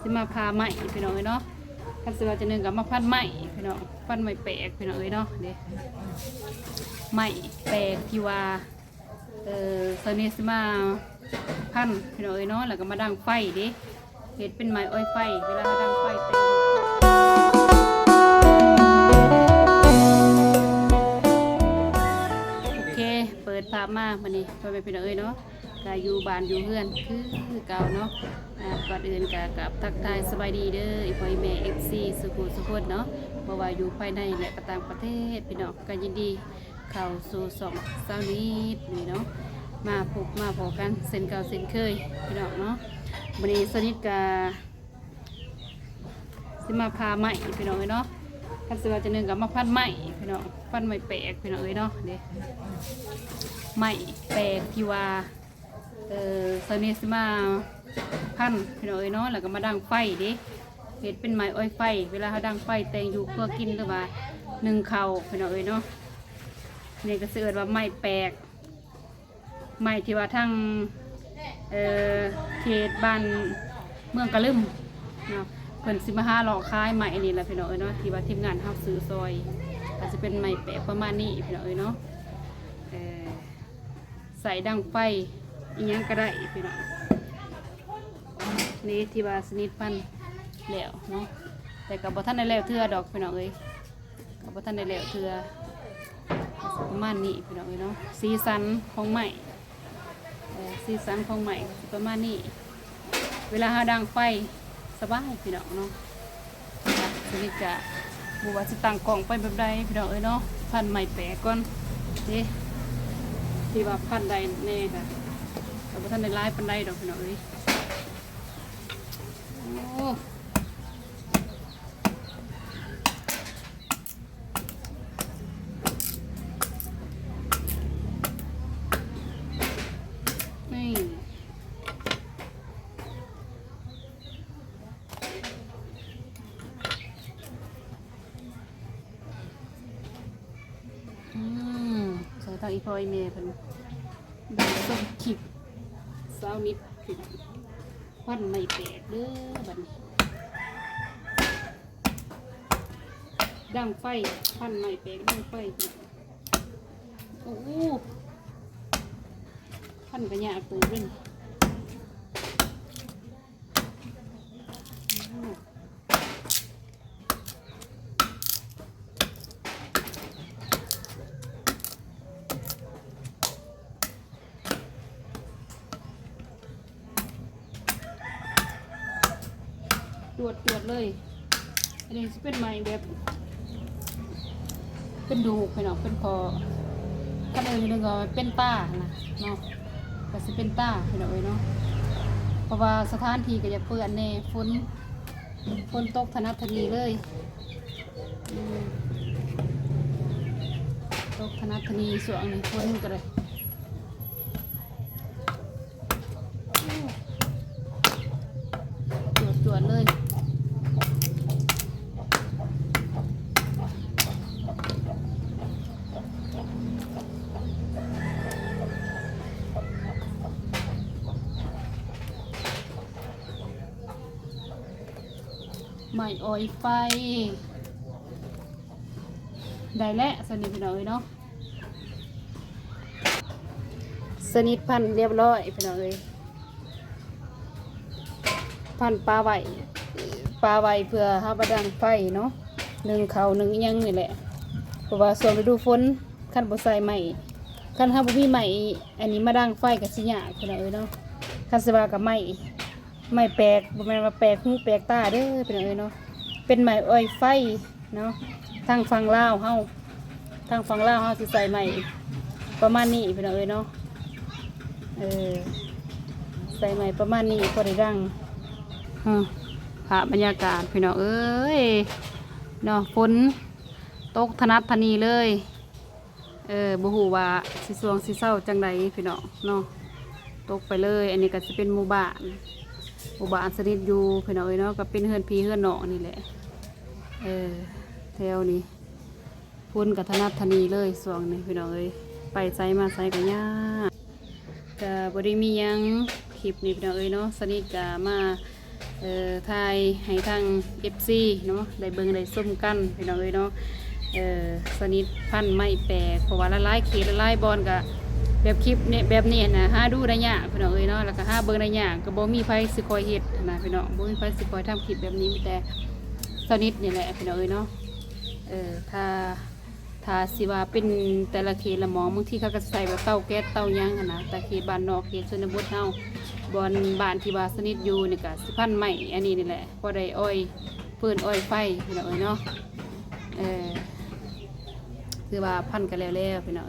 ຊິມາຜ່າໄມ້ພີ່ນ້ອງເອີຍເນາະ. ຄັນຊິວ່າຈະໜຶ່ງກໍມາພັນໄມ້ພີ່ນ້ອງ, ພັນໄມ້ແປກພີ່ນ້ອງເອີຍເນາະ. ເດ້ ໄມ້ແປກທີ່ວ່າ ເອີ່ ຊາວນິດຊິມາພັນພີ່ນ້ອງເອີຍເນາະ, ແລ້ວກໍມາດັງໄຟເດ້, ເຮັດເປັນໄມ້ອອຍໄຟ ເວລາເຮົາດັງໄຟເຕັມ. ໂອເຄ ເປີດພາບມາມື້ນີ້ ພໍ່ແມ່ພີ່ນ້ອງເອີຍເນາະ, ກໍຢູ່ບ້ານຢູ່ເຮືອນຄືເກົ່າເນາະ. ອາ ກ່ອນອື່ນກໍກາບທັກທາຍສະບາຍດີເດີ ອີ່ພໍ່ອີ່ແມ່ ເອັຟຊີ ສູ່ຜູ້ສູ່ຄົນເນາະ, ບໍ່ວ່າຢູ່ພາຍໃນ ແລະ ກໍຕ່າງປະເທດ ພີ່ນ້ອງ ກໍຍິນດີເຂົ້າສູ່ຊ່ອງຊາວນິດນີ້ເນາະ. ມາພົບມາພໍ້ກັນເຊັ່ນເກົ່າເຊັ່ນເຄີຍ ພີ່ນ້ອງເນາະ. ມື້ນີ້ຊາວນິດກໍຊິມາຜ່າໄມ້ ພີ່ນ້ອງເອີຍເນາະ. ຄັນຊິວ່າຈະໜຶ່ງກໍມາພັນໄມ້ພີ່ນ້ອງ, ພັນໄມ້ແປກພີ່ນ້ອງເອີຍເນາະ. ເດ້ ໄມ້ແປກທີ່ວ່າ ເອີ່ ຊາວນິດຊິມາພັນພີ່ນ້ອງເອີຍເນາະ, ແລ້ວກໍມາດັງໄຟເດ້, ເຮັດເປັນໄມ້ອອຍໄຟ ເວລາເຮົາດັງໄຟແຕ່ງຢູ່ຄົວກິນ ຫຼືວ່າໜຶ້ງເຂົ້າພີ່ນ້ອງເອີຍເນາະ. ນີ້ກໍຊິເອີ້ນວ່າໄມ້ແປກ, ໄມ້ທີ່ວ່າທາງ ເອີ່ ເຂດບ້ານເມືອງກະລຶມເນາະ, ເພິ່ນຊິມາຫາເລາະຂາຍໄມ້ອັນນີ້ລະພີ່ນ້ອງເອີຍເນາະ, ທີ່ວ່າທີມງານເຮົາຊື້ຊອຍ ກໍຊິເປັນໄມ້ແປກປະມານນີ້ພີ່ນ້ອງເອີຍເນາະ. ເອີ ໃສ່ດັງໄຟອີ່ຫຍັງກໍໄດ້ພີ່ນ້ອງ. ນີ້ທີ່ວ່າຊານິດພັນແລ້ວເນາະ, ແຕ່ກໍບໍ່ທັນໄດ້ແລ້ວເທື່ອດອກພີ່ນ້ອງເອີຍ, ກໍບໍ່ທັນໄດ້ແລ້ວເທື່ອ. ປະມານນີ້ພີ່ນ້ອງເອີຍເນາະ, ສີສັນຂອງໄມ້ ເອີ ສີສັນຂອງໄມ້ປະມານນີ້. ເວລາເຮົາດັງໄຟສະບາຍພີ່ນ້ອງເນາະ. ຊາວນິດກະບໍ່ວ່າຊິຕັ້ງກ້ອງໄປແບບໃດພີ່ນ້ອງເອີຍເນາະ, ພັນໄມ້ແປກກ່ອນເດ້. ທີ່ວ່າພັນໄດ້ແດ່ກະ ກະບໍ່ທັນໄດ້ຫຼາຍປານໃດດອກພີ່ນ້ອງເອີຍ. ໂອ້ ນີ້ ອືມ ໃສ່ທາງອີ່ພໍ່ອີ່ແມ່ເພິ່ນເບິ່ງຊົມຄລິບຊາວນິດຂຶ້ນ ຄວັນໄມ້ແຕກເດີບັດນີ້. ດັງໄຟ ຄວັນໄມ້ແຕກ ດັງໄຟ. ໂອ້ ຄວັນກໍຍາກເຕີບເດ້. ຈວດໆເລີຍ. ອັນນີ້ຊິເປັນໄມ້ແບບ ເປັນດູກພີ່ນ້ອງ ເປັນຂໍ້ ຄັນເອີ້ນໜຶ່ງກໍເປັນຕານະເນາະ, ກໍຊິເປັນຕາພີ່ນ້ອງເອີຍເນາະ. ເພາະວ່າສະຖານທີ່ກໍຢາກເປື້ອນແດ່ ຝົນ ຝົນຕົກທະນັດທະນີເລີຍ. ອືມ ຕົກທະນັດທະນີຊ່ວງນີ້ ຝົນກໍໄດ້. ຈວດໆເລີຍ. ໄມ້ອອຍໄຟ ໄດ້ແລ້ວສ່ຳນີ້ພີ່ນ້ອງເອີຍເນາະ. ຊາວນິດພັນລຽບຮ້ອຍພີ່ນ້ອງເອີຍ, ພັນປາໄວ້ ປາໄວ້ເພື່ອເຮົາມາດັງໄຟເນາະ, ໜຶ້ງເຂົ້າໜຶ້ງອີ່ຫຍັງນີ້ແຫຼະ. ເພາະວ່າຊ່ວງລະດູຝົນ ຄັນບໍ່ໃສ່ໄມ້ ຄັນເຮົາບໍ່ມີໄມ້ອັນນີ້ມາດັງໄຟກໍຊິຍາກພີ່ນ້ອງເອີຍເນາະ. ຄັນຊິວ່າກໍໄມ້ ໄມ້ແປກ ບໍ່ແມ່ນວ່າແປກຫູແປກຕາເດີພີ່ນ້ອງເອີຍເນາະ, ເປັນໄມ້ອອຍໄຟເນາະ. ທາງຝັ່ງລາວເຮົາ ທາງຝັ່ງລາວເຮົາຊິໃສ່ໄມ້ປະມານນີ້ພີ່ນ້ອງເອີຍເນາະ. ເອີ ໃສ່ໄມ້ປະມານນີ້ພໍໄດ້ດັງ. ອື ພາບບັນຍາກາດພີ່ນ້ອງເອີຍເນາະ, ຝົນຕົກທະນັດທະນີເລີຍ. ເອີ ບໍ່ຮູ້ວ່າຊິຊ່ວງຊິເຊົາຈັ່ງໃດພີ່ນ້ອງເນາະ, ຕົກໄປເລີຍ. ອັນນີ້ກໍຊິເປັນໝູ່ບ້ານ ໝູ່ບ້ານຊາວນິດຢູ່ພີ່ນ້ອງເອີຍເນາະ, ກໍເປັນເຮືອນພີ່ເຮືອນນ້ອງນີ້ແຫຼະ. ເອີ ແຖວນີ້ຝົນກໍທະນັດທະນີເລີຍຊ່ວງນີ້ພີ່ນ້ອງເອີຍ, ໄປໃສມາໃສກໍຍາກ. ກໍບໍ່ໄດ້ມີຫຍັງ ຄລິບນີ້ພີ່ນ້ອງເອີຍເນາະ, ຊາວນິດກໍມາ ເອີ ຖ່າຍໃຫ້ທາງເອັຟຊີເນາະ ໄດ້ເບິ່ງໄດ້ຊົມກັນພີ່ນ້ອງເອີຍເນາະ. ເອີ ສະນິດພັນໄມ້ແປກ ເພາະວ່າຫຼາຍໆເຂດຫຼາຍໆບ່ອນກະແບບຄລິບນີ້ ແບບນີ້ຫັ້ນນະ ຫາດູໄດ້ຍາກພີ່ນ້ອງເອີຍເນາະ ແລ້ວກະຫາເບິ່ງໄດ້ຍາກ ກະບໍ່ມີໃຜຊິຄ່ອຍເຮັດຫັ້ນນະພີ່ນ້ອງ ບໍ່ມີໃຜຊິຄ່ອຍທຳຄລິບແບບນີ້ ມີແຕ່ສະນິດນີ້ແຫຼະພີ່ນ້ອງເອີຍເນາະ. ເອີ ຖ້າ ຖ້າຊິວ່າເປັນແຕ່ລະເຂດລະໝ່ອງ ບາງທີເຂົາກໍໃສ່ແບບເຕົາແກັສເຕົາຫຍັງຫັ້ນນະ ແຕ່ເຂດບ້ານນອກເຂດຊົນນະບົດເຮົາ ບ່ອນບ້ານທີ່ວ່າສະນິດຢູ່ນີ້ກໍຊິພັນໄມ້ອັນນີ້ນີ້ແຫຼະ ພໍໄດ້ອອຍຟືນອອຍໄຟພີ່ນ້ອງເອີຍເນາະ. ເອີ ຄືວ່າພັນກໍແລ້ວແລ້ວພີ່ນ້ອງ.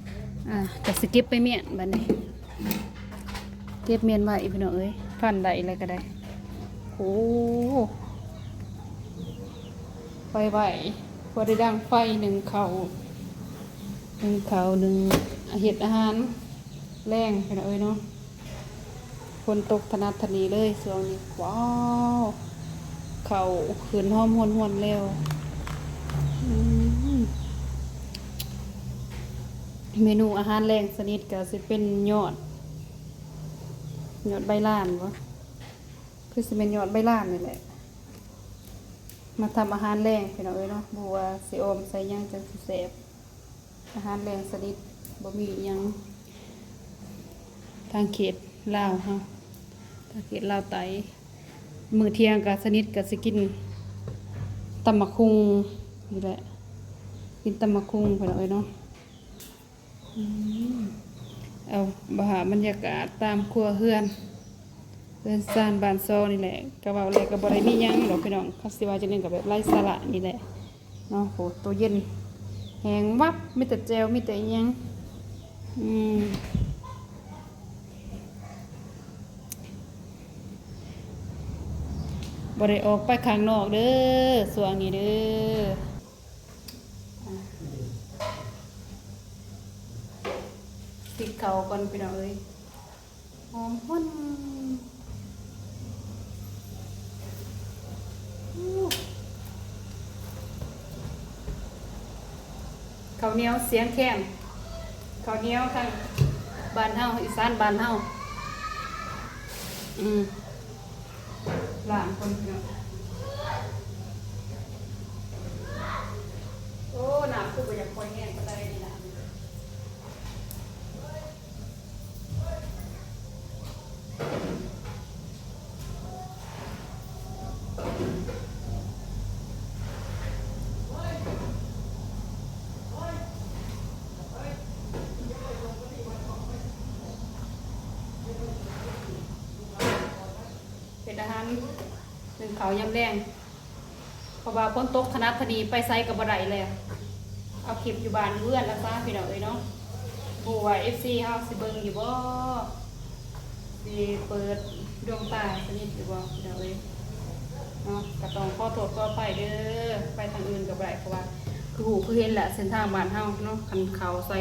ອ່າ ກໍຊິເກັບໄປມ້ຽນບັດນີ້ ເກັບມ້ຽນໄວ້ພີ່ນ້ອງເອີຍ ພັນໄດ້ແລ້ວກໍໄດ້. ໂອ້ ໄປໄວ້ ພໍໄດ້ດັງໄຟ ໜຶ້ງເຂົ້າ ໜຶ້ງເຂົ້າ ໜຶ້ງ ເຮັດອາຫານແລງພີ່ນ້ອງເອີຍເນາະ. ຝົນຕົກທະນັດທະນີເລີຍຊ່ວງນີ້. ວ້າວ ເຂົ້າຂຶ້ນຫອມຫວນໆແລ້ວ. ອືມ ເມນູອາຫານແລງສະນິດກໍຊິເປັນຍອດ ຍອດໃບລານບໍ? ຄືຊິແມ່ນຍອດໃບລານນີ້ແຫຼະ ມາທຳອາຫານແລງພີ່ນ້ອງເອີຍເນາະ. ບໍ່ຮູ້ວ່າຊິອອມໃສ່ຫຍັງຈັ່ງຊິແຊບ. ອາຫານແລງສະນິດບໍ່ມີຫຍັງ ທາງເຂດລາວເຮົາ ທາງເຂດລາວໃຕ້ ມື້ທ່ຽງກໍສະນິດກໍຊິກິນຕຳໝາກຫຸ່ງນີ້ແຫຼະ ກິນຕຳໝາກຫຸ່ງພີ່ນ້ອງເອີຍເນາະ. ອືມ ເອົາ ບັນຍາກາດຕາມຄົວເຮືອນ ເຮືອນຊານບ້ານຊ່ອງນີ້ແຫຼະ ກໍເວົ້າແລ້ວກໍບໍ່ໄດ້ມີຫຍັງດອກພີ່ນ້ອງ ຄັນຊິວ່າຈັ່ງໃດກໍແບບໄຮ້ສາລະນີ້ແຫຼະເນາະ. ໂຫ ໂຕເຢັນແຮງວັບ ມີແຕ່ແຈ່ວ ມີແຕ່ອີ່ຫຍັງ. ອືມ ບໍ່ໄດ້ອອກໄປຂ້າງນອກເດີ້ ຊ່ວງນີ້ເດີ້. ຕິດເຂົ້າກ່ອນພີ່ນ້ອງເອີຍ ຫອມຫວນ. ເຂົ້າໜຽວສຽງແຄນ ເຂົ້າໜຽວທາງບ້ານເຮົາ ອີສານບ້ານເຮົາ. ອືມ ລ້າງກ່ອນພີ່ນ້ອງ. ໂອ້ ນ້ຳຄືບໍ່ຢາກຄ່ອຍແຮງປານໃດນີ້ນະ. ເຮັດອາຫານ ໜຶ້ງເຂົ້າຍາມແລງ ເພາະວ່າຝົນຕົກທະນັດທະນີ ໄປໃສກໍບໍ່ໄດ້ແລ້ວ. ເອົາຄລິບຢູ່ບ້ານຢູ່ເຮືອນລະຊະພີ່ນ້ອງເອີຍເນາະ. ບໍ່ຮູ້ວ່າເອັຟຊີເຮົາຊິເບິ່ງຢູ່ບໍ່ ຊິເປີດດວງຕາສະນິດຢູ່ບໍ່ພີ່ນ້ອງເອີຍເນາະ. ກໍຕ້ອງຂໍໂທດຂໍອະໄພເດີ້ ໄປທາງອື່ນກໍບໍ່ໄດ້ ເພາະວ່າຄືຮູ້ຄືເຫັນແຫຼະ ເສັ້ນທາງບ້ານເຮົາເນາະ ຄັນເຂົ້າໃສ່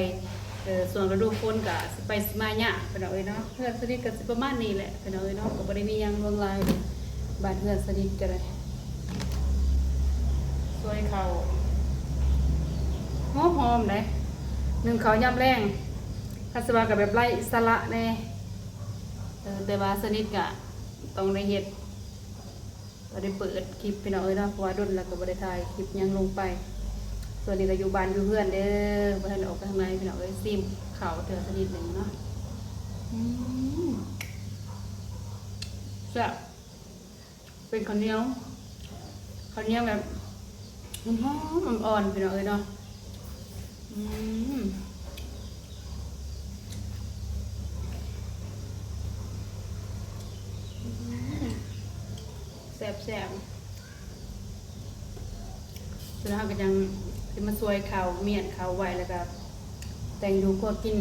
ເອີ ຊ່ວງລະດູຝົນກະຊິໄປຊິມາຍາກພີ່ນ້ອງເອີຍເນາະ. ເຮືອນສະນິດກະຊິປະມານນີ້ແຫຼະພີ່ນ້ອງເອີຍເນາະ ກະບໍ່ໄດ້ມີຫຍັງຫຼວງຫຼາຍ ບ້ານເຮືອນສະນິດກະໄດ້. ຊ່ວຍເຂົ້າຫອມໆເດ້ ໜຶ້ງເຂົ້າຍາມແລງ ຄັນຊິວ່າກະແບບໄຮ້ສາລະແດ່ ເອີ ແຕ່ວ່າສະນິດກະຕ້ອງໄດ້ເຮັດ. ກໍໄດ້ເປີດຄລິບພີ່ນ້ອງເອີຍເນາະ ເພາະວ່າດົນແລ້ວກໍບໍ່ໄດ້ຖ່າຍຄລິບຫຍັງລົງໄປ. ຊ່ວງນີ້ກໍຢູ່ບ້ານຢູ່ເຮືອນເດີ້ ບໍ່ທັນໄດ້ອອກໄປທາງໃນພີ່ນ້ອງເອີຍ. ຊີມເຂົ້າເທື່ອຊະນິດໜຶ່ງເນາະ. ອືມ ແຊບ ເປັນເຂົ້າໜຽວ ເຂົ້າໜຽວແບບຫອມໆ ອ່ອນໆ ພີ່ນ້ອງເອີຍເນາະ. ອືມ ແຊບໆ ແລ້ວເຮົາກໍຍັງຊິມາຊ່ວຍເຂົ້າ ມ້ຽນເຂົ້າໄວ້ ແລ້ວກໍແຕ່ງຢູ່ຄົວກິນ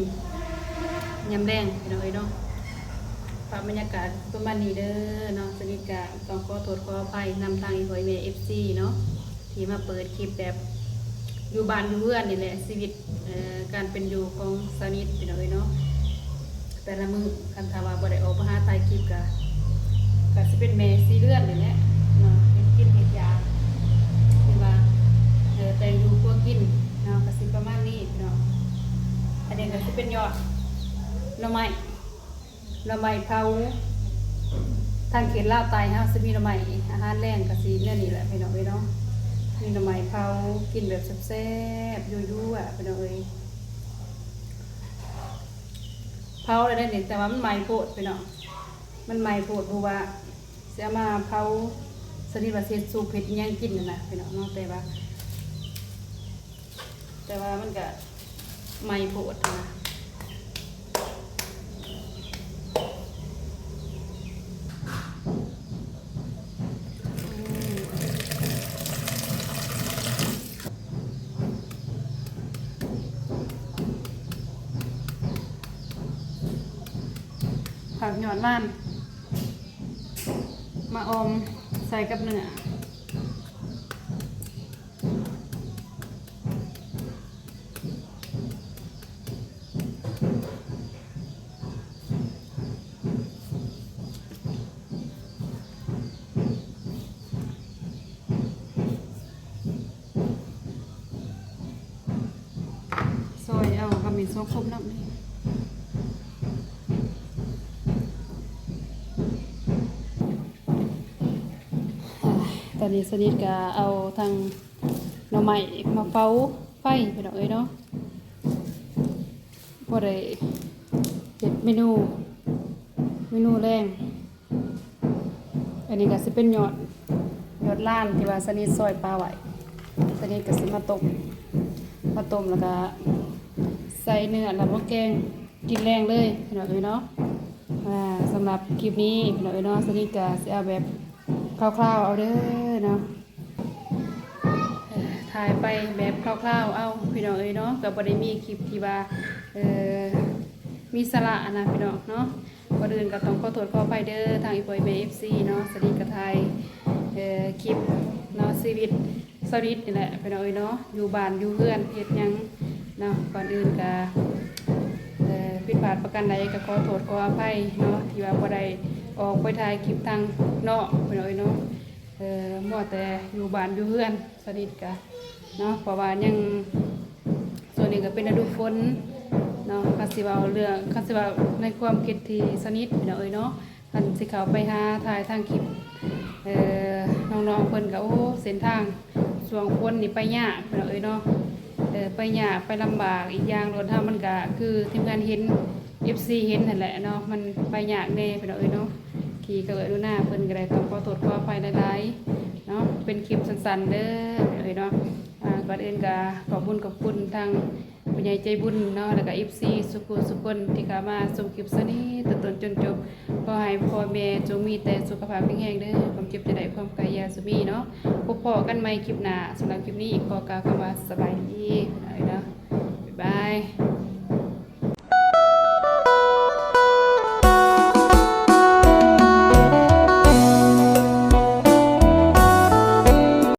ຍາມແລງ ພີ່ນ້ອງເອີຍເນາະ. ພາບບັນຍາກາດປະມານນີ້ເດີ້ເນາະ. ສະນິດກະຕ້ອງຂໍໂທດຂໍອະໄພນຳທາງອີ່ພໍ່ອີ່ແມ່ ເອັຟຊີ ເນາະ ທີ່ມາເປີດຄລິບແບບຢູ່ບ້ານຢູ່ເຮືອນນີ້ແຫຼະ ຊີວິດ ເອີ ການເປັນຢູ່ຂອງສະນິດ ພີ່ນ້ອງເອີຍເນາະ. ແຕ່ລະມື້ ຄັນຖ້າວ່າບໍ່ໄດ້ອອກມາຫາຖ່າຍຄລິບກະ ກະຊິເປັນແມ່ສີ່ເຮືອນນີ້ແຫຼະເນາະ ເຮັດກິນເຮັດຢາກ ຫຼືວ່າ ເອີ ແຕ່ງຢູ່ຄົວກິນເນາະ ກະຊິປະມານນີ້ເນາະ. ອັນນີ້ກະຊິເປັນຍອດໜໍ່ໄມ້ ໜໍ່ໄມ້ເຜົາ ທາງເຂດລາວໃຕ້ເຮົາຊິມີໜໍ່ໄມ້ ອາຫານແລງກໍຊິແນວນີ້ແຫຼະພີ່ນ້ອງເອີຍເນາະ ມີໜໍ່ໄມ້ເຜົາ ກິນແບບແຊບໆ ຍົວໆ ພີ່ນ້ອງເອີຍ. ເຜົາແລ້ວເດ້ນີ້ ແຕ່ວ່າມັນໃໝ່ໂພດພີ່ນ້ອງ ມັນໃໝ່ໂພດ ບໍ່ວ່າຊິເອົາມາເຜົາ ຊະນິດວ່າຊິເຮັດຊຸບເຮັດຫຍັງກິນຫັ້ນນະພີ່ນ້ອງເນາະ ແຕ່ວ່າ ແຕ່ວ່າມັນກະໃໝ່ໂພດຫັ້ນນະ. ຜັກຍອດລານ ມາອອມໃສ່ກັບເນື້ອ. ຊອຍເອົາ ກະມີຊອກຄົບນຳນີ້. ຕອນນີ້ສະນິດກະເອົາທັງໜໍ່ໄມ້ມາເຝົ້າໄຟພີ່ນ້ອງເອີຍເນາະ ພໍໄດ້ເຮັດເມນູ ເມນູແລງ. ອັນນີ້ກະຊິເປັນຍອດ ຍອດລານທີ່ວ່າສະນິດຊອຍປາໄວ້ ສະນິດກະຊິມາຕົ້ມ ມາຕົ້ມແລ້ວກະໃສ່ເນື້ອ ແລ້ວມາແກງ ກິນແລງເລີຍພີ່ນ້ອງເອີຍເນາະ. ອ່າ ສຳລັບຄລິບນີ້ພີ່ນ້ອງເອີຍເນາະ ສະນິດກະຊິເອົາແບບຄາວໆ ເອົາເດີເນາະ ເອີ ຖ່າຍໄປແບບຄາວໆ ເອົາພີ່ນ້ອງເອີຍເນາະ ກະບໍ່ໄດ້ມີຄລິບທີ່ວ່າ ເອີ ມີສາລະຫັ້ນນະພີ່ນ້ອງເນາະ. ກ່ອນອື່ນກະຕ້ອງຂໍໂທດຂໍອະໄພເດີ ທາງອີ່ພໍ່ອີ່ແມ່ ເອັຟຊີ ເນາະ ສະນິດກະຖ່າຍ ເອີ ຄລິບເນາະ ຊີວິດ ຊາວນິດນີ້ແຫຼະພີ່ນ້ອງເອີຍເນາະ ຢູ່ບ້ານຢູ່ເຮືອນເຮັດຫຍັງເນາະ. ກ່ອນອື່ນກະ ເອີ ຜິດພາດປະການໃດກະຂໍໂທດຂໍອະໄພເນາະ ທີ່ວ່າບໍ່ໄດ້ອອກໄປຖ່າຍຄລິບທາງນອກພີ່ນ້ອງເອີຍເນາະ. ເອີ ມົວແຕ່ຢູ່ບ້ານຢູ່ເຮືອນ ສະນິດກະເນາະ ເພາະວ່າຍັງ ຊ່ວງນີ້ກະເປັນລະດູຝົນເນາະ. ຄັນຊິເວົ້າເລື່ອງ ຄັນຊິເວົ້າໃນຄວາມຄິດທີ່ສະນິດພີ່ນ້ອງເອີຍເນາະ ຄັນຊິເຂົ້າໄປຫາຖ່າຍທາງຄລິບ ເອີ ນ້ອງໆ ເພິ່ນກະ ໂອ້ ເສັ້ນທາງຊ່ວງຝົນນີ້ໄປຍາກພີ່ນ້ອງເອີຍເນາະ ເອີ ໄປຍາກໄປລຳບາກ. ອີກຢ່າງລົດເຮົາມັນກະ ຄືທີມງານເຫັນ ເອັຟຊີ ເຫັນຫັ້ນແຫຼະເນາະ ມັນໄປຍາກແດ່ພີ່ນ້ອງເອີຍເນາະ. ຂີ່ກັບເອື້ອຍໜູນາເພິ່ນກະໄດ້ຕ້ອງຂໍໂທດຂໍອະໄພຫຼາຍໆເນາະ ເປັນຄລິບສັ້ນໆ ເດີພີ່ນ້ອງເອີຍເນາະ. ອ່າ ກ່ອນອື່ນກະຂອບບຸນຂອບຄຸນທາງ ຜູ້ໃຫຍ່ໃຈບຸນເນາະ ແລ້ວກະ ເອັຟຊີ ສູ່ຜູ້ສູ່ຄົນທີ່ເຂົ້າມາຊົມຄລິບເທື່ອນີ້ແຕ່ຕົ້ນຈົນຈົບ. ຂໍໃຫ້ພໍ່ແມ່ຈົ່ງມີແຕ່ສຸຂະພາບແຂງແຮງເດີ ຄວາມເຈັບຢ່າໄດ້ ຄວາມໄຂ້ຢ່າສູ່ມີເນາະ. ພົບພໍ້ກັນໃໝ່ຄລິບໜ້າ ສຳລັບຄລິບນີ້ຂໍກ່າວຄຳວ່າສະບາຍດີເນາະ ບາຍບາຍ.